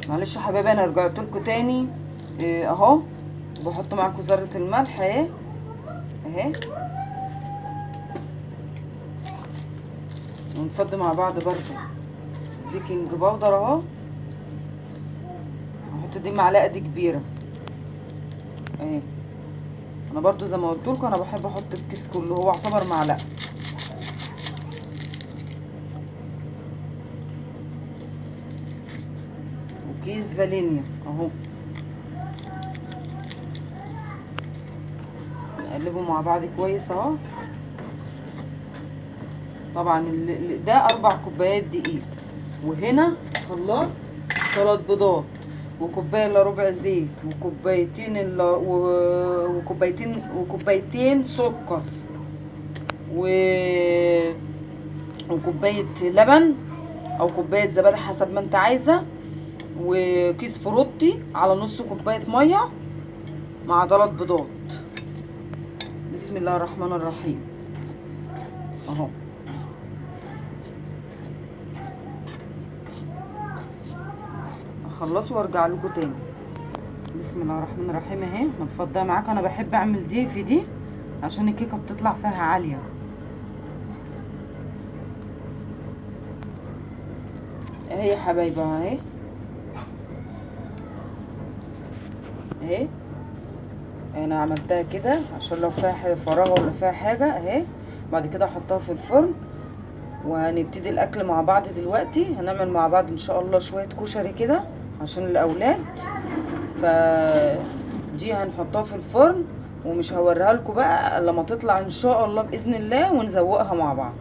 معلش يا حبايبي انا رجعت لكم تاني اهو. بحط معاكم ذره الملح اهي اهي، ونفضي مع بعض برضو baking powder اهو. هحط دي معلقه دي كبيرة اهي. انا برضو زي ما قلت لكم انا بحب احط الكيس كله، هو يعتبر معلقه. وكيس فانيليا اهو، نقلبه مع بعض كويس اهو. طبعا ده 4 كوبايات دقيق، وهنا خلاط 3 بيضات، وكوبايه الا ربع زيت، وكوبايتين الا وكوبايتين سكر، وكوبايه لبن او كوباية زبادي حسب ما انت عايزه، وكيس فروتي على نص كوباية مية مع 3 بيضات. بسم الله الرحمن الرحيم اهو. اخلصه وارجع لكم تاني. بسم الله الرحمن الرحيم اهي بنفضيها معاكم. انا بحب اعمل دي في دي عشان الكيكه بتطلع فيها عالية. اهي يا حبايبي اهي اهي، انا عملتها كده عشان لو فيها فراغ ولا فيها حاجة اهي. بعد كده احطها في الفرن وهنبتدي الاكل مع بعض. دلوقتي هنعمل مع بعض ان شاء الله شوية كشري كده عشان الاولاد، فدي هنحطها في الفرن ومش هوريها لكم بقى لما تطلع ان شاء الله باذن الله، ونزوقها مع بعض.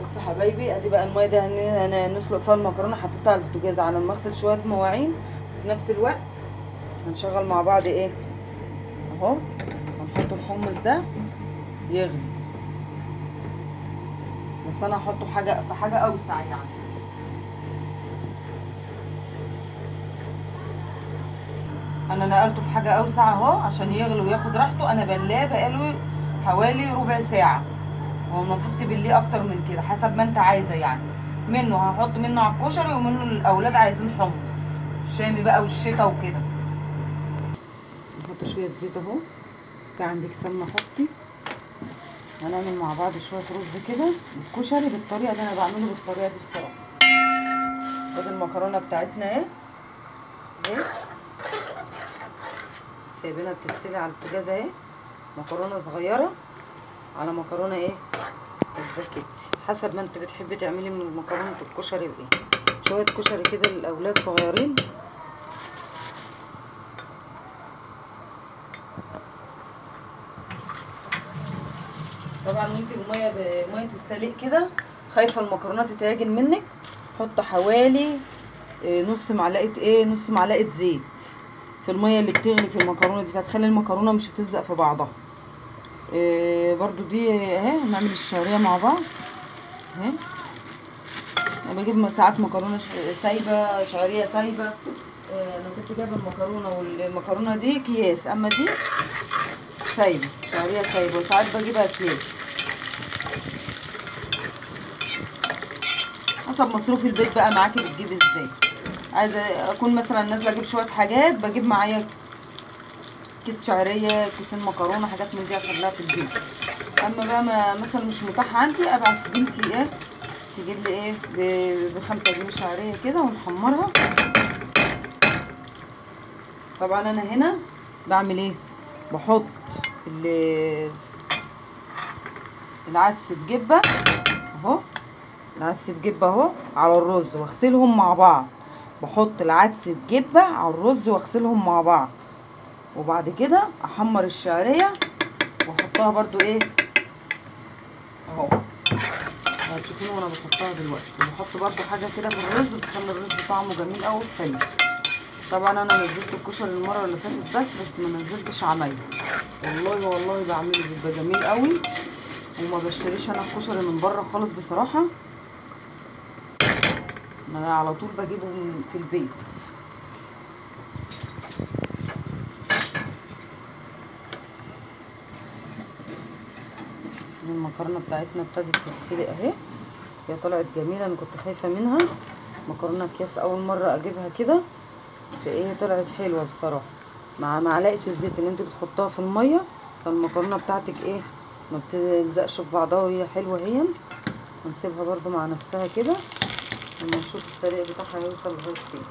بصوا حبايبي ادي بقى المية دي هنسلق فيها المكرونه، حطيتها على البوتاجاز على ما اغسل شوية مواعين. في نفس الوقت هنشغل مع بعض ايه اهو، هنحط الحمص ده يغلي، بس انا هحطه حاجة في حاجة اوسع يعني. انا نقلته في حاجة اوسع اهو عشان يغلي وياخد راحته. انا بلاه بقاله حوالي ربع ساعة، هو المفروض تبليه اكتر من كده حسب ما انت عايزه يعني. منه هحط منه على الكشري، ومنه الاولاد عايزين حمص شامي بقى والشتا وكده. نحط شوية زيت اهو، في عندك سمنه حطي. هنعمل مع بعض شوية رز كده الكشري بالطريقة دي، انا بعمله بالطريقة دي بصراحة. ادي المكرونه بتاعتنا اهي اهي، سايبينها بتتسلق على البوتاجاز اهي. مكرونه صغيرة على مكرونه ايه اسباجيتي، حسب ما انت بتحبي تعملي من المكرونه الكشري بايه. شوية كشري كده للاولاد صغيرين. طبعا وانت بميه بميه السليق كده خايفة المكرونه تتعجن منك، حط حوالي نص معلقه ايه، نص معلقه زيت في المية اللي بتغلي في المكرونه دي، فهتخلي المكرونه مش هتلزق في بعضها. برضو دي اهي هنعمل الشعرية مع بعض اهي. انا بجيب ساعات مكرونه سايبه، شعرية سايبه. انا كنت جايبه المكرونه، والمكرونه دي اكياس، اما دي سايبه، شعرية سايبه، وساعات بجيبها اكياس حسب مصروف البيت بقى معاكي بتجيب ازاي. عايزه اكون مثلا نازله اجيب شوية حاجات، بجيب معايا كيس شعرية، كيسين مكرونه، حاجات من دي اخليها في البيت. اما بقى ما مثلا مش متاح عندي، ابعت بنتي ايه تجيب لي ايه ب5 جنيه شعرية كده ونحمرها. طبعا انا هنا بعمل ايه، بحط العدس بجبه اهو، العدس بجبه اهو على الرز واغسلهم مع بعض. بحط العدس بجبه على الرز واغسلهم مع بعض، وبعد كده احمر الشعرية واحطها برضو ايه اهو، هتشوفوني وانا بحطها دلوقتي. بحط برضو حاجة كده في الرز بتخلي الرز طعمه جميل قوي وحلو. طبعا انا نزلت الكشري المرة اللي فاتت بس ما نزلتش عمايل، والله والله بعمله بيبقى جميل قوي، وما بشتريش انا الكشري من بره خالص بصراحة، انا على طول بجيبه في البيت. المكرونه بتاعتنا ابتدت تتسلق اهي. هي طلعت جميلة، انا كنت خايفة منها. مكرونه اكياس اول مرة اجيبها كده، فايه طلعت حلوة بصراحة. مع معلقه الزيت اللي انت بتحطها في المية، فالمكرونه بتاعتك ايه ما بتلزقش في بعضها، وهي حلوة اهي. هنسيبها برده مع نفسها كده لما نشوف السريع بتاعها هيوصل لغاية فين.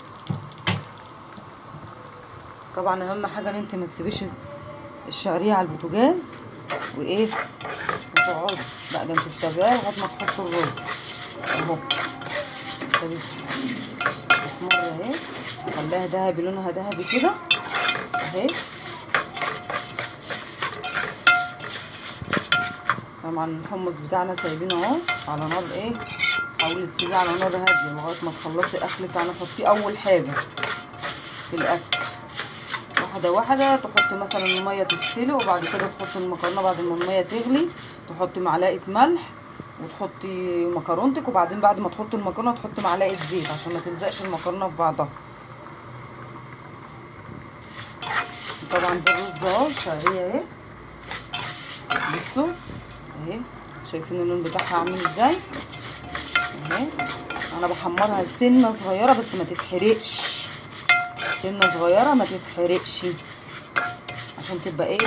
طبعا اهم حاجة ان انت ما تسيبيش الشعرية على البوتاجاز وايه وتقعدي، لا ده انت تتابعيها لغاية ما تحطي الرز اهو. تحمر اهي، خليها ذهبي، لونها ذهبي كده اهي. طبعا الحمص بتاعنا سايبينه اهو على نار ايه، حاولي تسيبيه على نار هادية لغاية ما تخلصي الاكل بتاعنا. حطيه اول حاجة في الاكل، واحدة واحدة. تحطي مثلا المية تتسلق، وبعد كده تحطي المكرونه. بعد ما المية تغلي تحطي معلقه ملح وتحطي مكرونتك، وبعدين بعد ما تحطي المكرونه تحطي معلقه زيت عشان ما تلزقش المكرونه في بعضها. طبعا ده الرز اهو، الشعرية اهي، بصوا اهي، شايفين اللون بتاعها عامل ازاي اهي. انا بحمرها سنة صغيرة بس ما تتحرقش، سنة صغيرة ما تتحرقش عشان تبقى ايه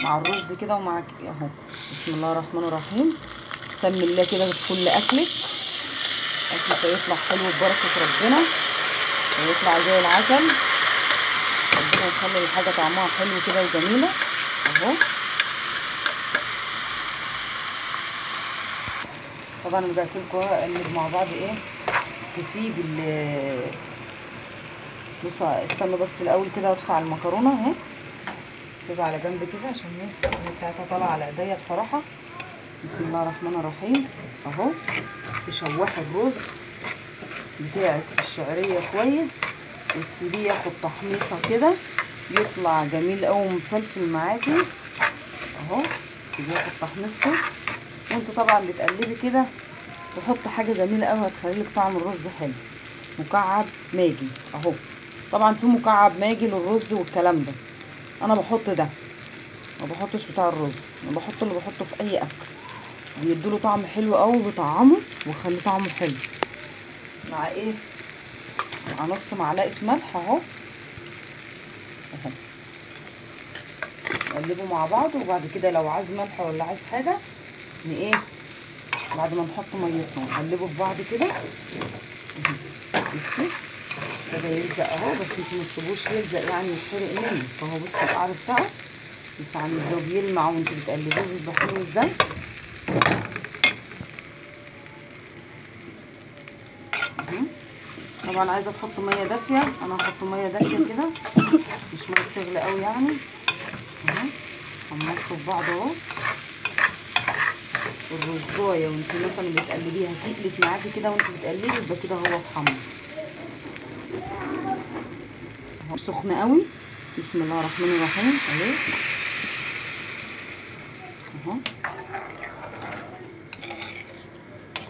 مع الرز كده ومع اهو. بسم الله الرحمن الرحيم. سمي الله كده في كل اكلك، اكلك هيطلع حلو ببركة ربنا، ويطلع زي العسل. ربنا يخلي الحاجة طعمها حلو كده وجميلة اهو. طبعا رجعت لكم اقلب مع بعض ايه، تسيب ال بصوا، استنوا بس الاول كده ادفع المكرونه اهي، سيبها على جنب كده عشان ايه بتاعتها طالعه على ايديا بصراحة. بسم الله الرحمن الرحيم اهو. تشوحي الرز بتاعك الشعرية كويس، وتسيبيه ياخد تحميصه كده، يطلع جميل قوي ومفلفل معاكي اهو. تسيبيه ياخد تحميصته، وانت طبعا بتقلبي كده تحط حاجة جميلة قوي هتخلي لك طعم الرز حلو. مكعب ماجي اهو، طبعا في مكعب ماجي للرز والكلام ده، انا بحط ده، ما بحطش بتاع الرز، انا بحط اللي بحطه في اي اكل، بيديله طعم حلو قوي وبيطعمه ويخلي طعمه حلو. مع ايه؟ مع نص معلقه ملح اهو اهو، نقلبه مع بعض. وبعد كده لو عايز ملح ولا عايز حاجة ايه بعد ما نحط ميتنا نقلبه في بعض كده. بصي كده يلزق اهو، بس انتوا ما تسيبوش يلزق يعني يتحرق منك. فهو بصي القعر بتاعه بس عامل ازاي، بيلمع وانتوا بتقلبوه بيبقى حلو ازاي. طبعا عايزه تحط مية دافيه، انا هحط مية دافيه كده، مش مية تغلي قوي يعني اهو. حمصته في بعض اهو. الرزايه وانت مثلا بتقلبيها تقلت معاكي كده وانت بتقلبي، يبقى كده هو اتحمر. مش سخن قوي. بسم الله الرحمن الرحيم اهي اهو.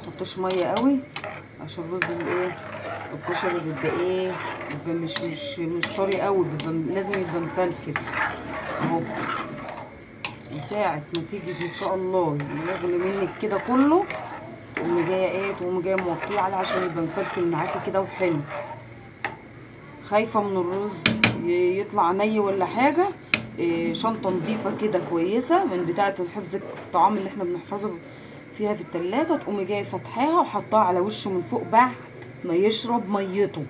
متحطوش مية قوي عشان الرز الايه الكشري بيبقى ايه، بيبقى مش طري قوي، بيبقى لازم يبقى مفلفل اهو. وساعة ما تيجي ان شاء الله يغلي منك كده كله، تقومي جاية ايه، تقومي جاية موطيه عليه عشان يبقى مفلفل معاكي كده وحلو. خايفة من الرز يطلع ني ولا حاجة، إيه شنطه نظيفة كده كويسة من بتاعه الحفظ الطعام اللي احنا بنحفظه فيها في التلاجة، تقومي جاية فاتحاها وحطاها على وشه من فوق بعد ما يشرب ميته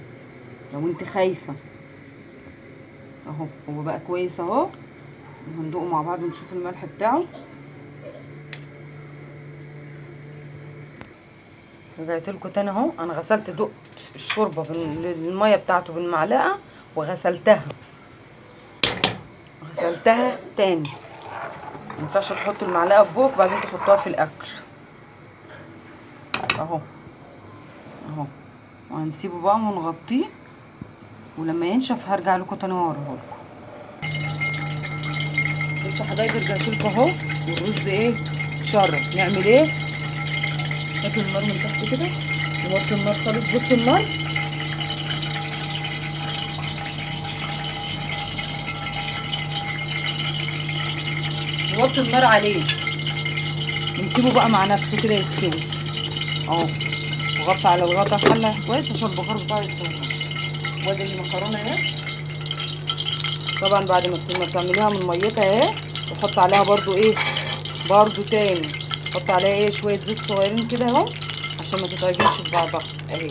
لو انت خايفة اهو. هو بقى كويس اهو، هندوقه مع بعض ونشوف الملح بتاعه. رجعت لكم تاني اهو. انا غسلت دقت الشوربة بالمية بتاعته بالمعلقه وغسلتها، غسلتها تاني. ما ينفعش تحط المعلقة في بوق بعدين تحطها في الاكل اهو اهو. وهنسيبه بقى ونغطيه، ولما ينشف هرجع لكم تاني واوريه لكم. بصوا حبايبي رجعت لكم اهو، والرز ايه شرب. نعمل ايه؟ ناكل النار من تحت كده، نوطي النار خالص. بصوا النار نوطي النار عليه، ونسيبه بقى مع نفسه كده يستوي. اهو، وغطي على الغطا الحلة كويس عشان البخار بتاعه يستوي. وادي المكرونه اهي، طبعا بعد ما بتعمليها من ميتها اهي، وحط عليها برده ايه، برده تاني حط عليها ايه شوية زيت صغيرين كده اهو عشان ما تتعجنش في بعضها اهي.